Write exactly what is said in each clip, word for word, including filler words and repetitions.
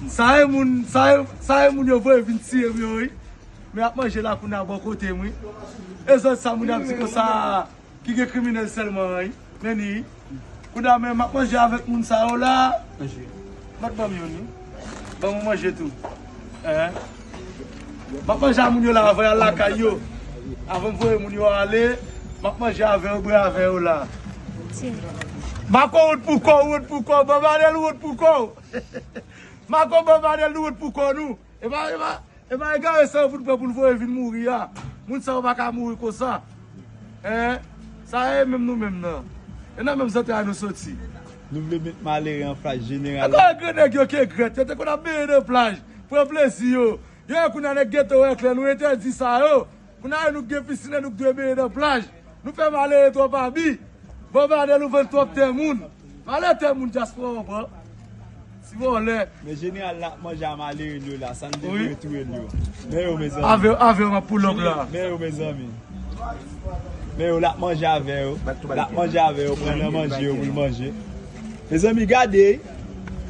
Sa e moun, sa e, sa e moun yo voye vin tiye m yo, wi. Men ap manje la kounye a bò kote m, wi. E zòt sa moun ap di konsa, ki gen kriminèl sèlman, wi. Men ni, kounye a men m ap manje avèk moun sa yo la. Mèt ban m youn, wi. Ban mwen manje tou. Hein? M ap manje a moun yo la avan y al lakay yo. Avan m voye moun yo ale, m ap manje avè yo, bwè avè yo la. Mako, wont pou kò w, wont pou kò w, Bob Adel, wont pou kò w. Mako, Bob Adel, nou wont pou kò nou. E pa, e pa, e pa egare sa yo pou n pran pou n voye vin mouri a. Moun sa yo pa ka mouri konsa. Hein? Sa e menm nou menm nan. E nan menm zantray nou soti. Nou vle met malere an fas jeneral la. Ankò grenn nèg yo ki egrèt, yo te konn ap benyen nan plaj, pran plezi yo. Yo wè kounye a nèg geto wè klè, nou entèdi sa yo. Kounye a nou gen pisin, nou dwe benyen nan plaj. Nou fè malere twòp abi. Bob Adel, nou vann twòp tè moun. Valè tè moun dyaspora w pran. Ti vòlè. Men jeneral la ap manje a malere l yo la, sa n te dwe touye l yo. Men yo, mezanmi. Avè, avè, m ap pou lòk la. Men yo, mezanmi. Men yo, l ap manje avè yo. L ap manje avè yo, pran nan manje yo pou l manje. Mezanmi, gade,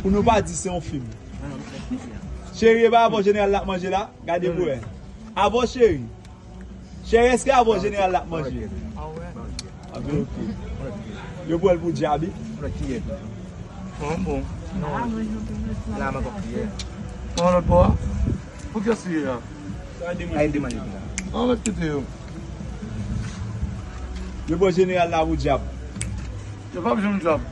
pou nou pa di se yon fim. Cheri, e pa avè w jeneral la ap manje la? Gade pou wè. Avè w, cheri. Cheri, èske avè w jeneral la ap manje? Ah, ben, ok. Yo pran l pou dyab, wi. Bon, bon. La, mwen pa priye. An lòt bò a? Pou kiyès li ye a? Ay, demande la. An mèt kite yo. Yo pran jeneral la pou dyab. Yo p ap janm dyab.